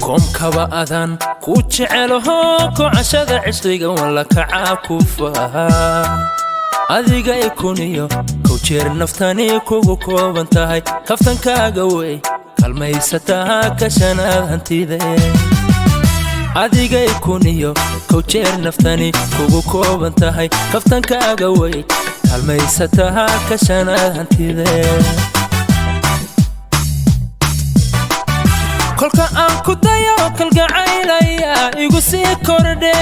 Koomkaba adaan ku jecelaho, kocashada cishqiga walla kacaa ku faha. Adiga ikuniyo kow jeer naftani kugu kooban tahay, kaftankaaga wey kalmaysataa kashanaad hantide. Adiga ikuniyo kow jeer naftani kugu kooban tahay, kaftankaaga wey kalmaysataa kashanaad hantide. Kolka aan ku dayo kalgacaylaya igu sii kordhe,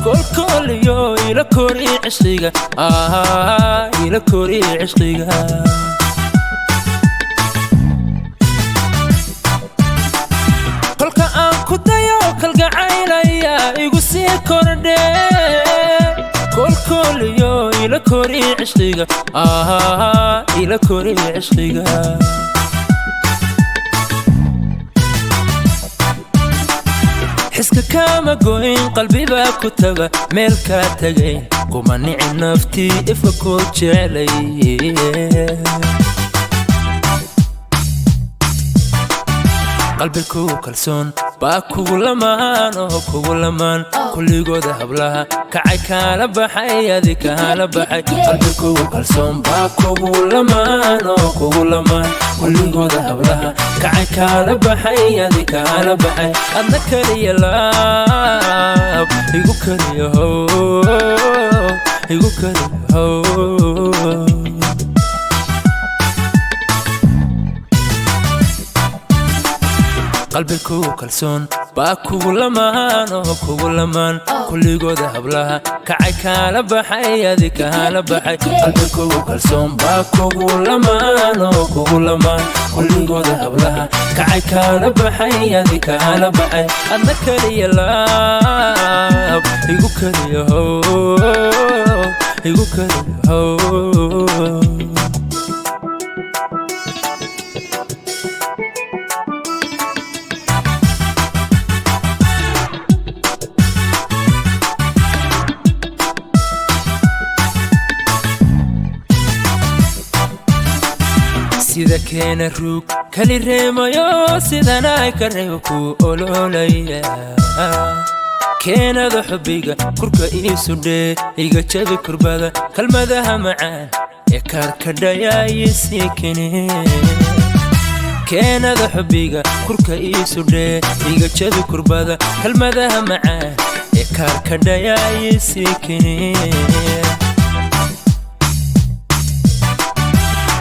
kolkooliyo ila kori cishqiga, ila kori cishqiga. Kolka aan ku dayo kalgacaylaya igu sii kordhe, kolkooliyo ila kori cishqiga, ila kori cishqiga. Xiska kama goyn, qalbibaa ku taga meel kaa tagay, kuma nicin naftii ifka ku jeclay. Qalbiku kalsoon baa kugu lamaan oo kugu lamaan, kulligooda hablaha kacay kaala baxay, adi kaala baxay. Qalbikugu kalsoon baa kugu lamaan oo kugu lamaan, kulligooda hablaha kacay kaala baxay, adi kaala baxay. Adna kaliya laab igu kaliya how, igu kaliya how. Qalbiku kalsoon baa kugu lamaan oo kugu lamaan, kulligooda hablaha kacay kaala baxay, adi kaala baxay. Qalbikugu kalsoon baa kugu lamaan oo kugu lamaan, kulligooda hablaha kacay kaala baxay, adi kaala baxay. Adna kaliya laab igu kaliya how, igu kaliya how. Sida keena ruug kali reemayo, sidanay ka reebo ku ololaya. Keenada xubbiga kurka iisu dhee, iga jabi kurbada, kalmadaha macaan ee kaarkadhayaayisii kene. Keenada xubbiga kurka iisu dhee, iga jabi kurbada, kalmadaha macaan ee kaarkadhayaayisii kene.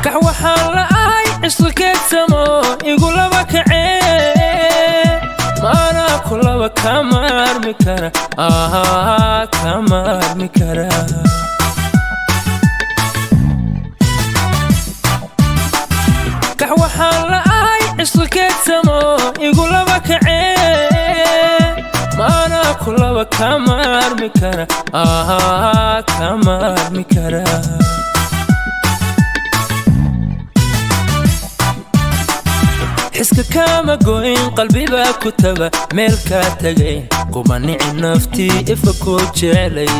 Kax waxaan la ahay cishqikeedsamo igu laba kacee, maanaa ku laba kama armi kara, kama armi kara. Kax waxaan la ahay cishqikeedsamo igu laba kacee, maanaa ku laba kama armi kara, kama armi kara. Xiska kama goyn, qalbibaa ku taga meel kaa tagay, kuma nicin naftii ifka ku jeclay.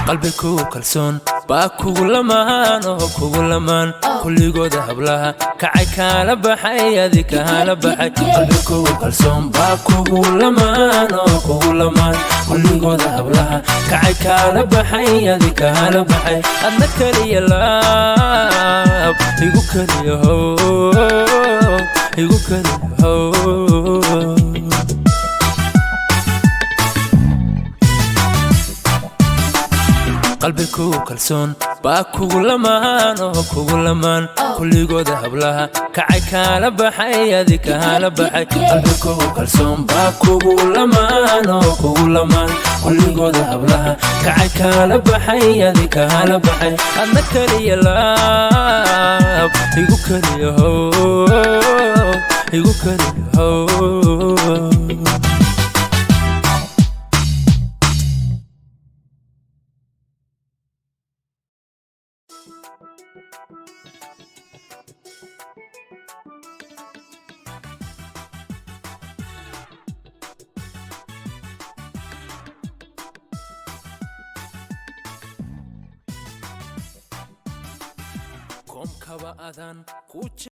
Qalbiku kalsoon baa kugu lamaan oo kugu lamaan, kulligooda hablaha kacay kaala baxay, adi kaala baxay. Qalbikugu kalsoon baa kugu lamaan oo kugu lamaan, kulligooda hablaha kacay kaala baxay, adi kaala baxay. Adna kaliya laab igu kaliya how, igu kaliya how. Qalbiku kalsoon baa kugu lamaan oo kugu lamaan, kulligooda hablaha kacay kaala baxay, adi kaala baxay. Qalbikugu kalsoon baa kugu lamaan oo kugu lamaan, kulligooda hablaha kacay kaala baxay, adi kaala baxay. Adna kaliya laab igu kaliya how, igu kaliya how. Koomkaba adaan ku.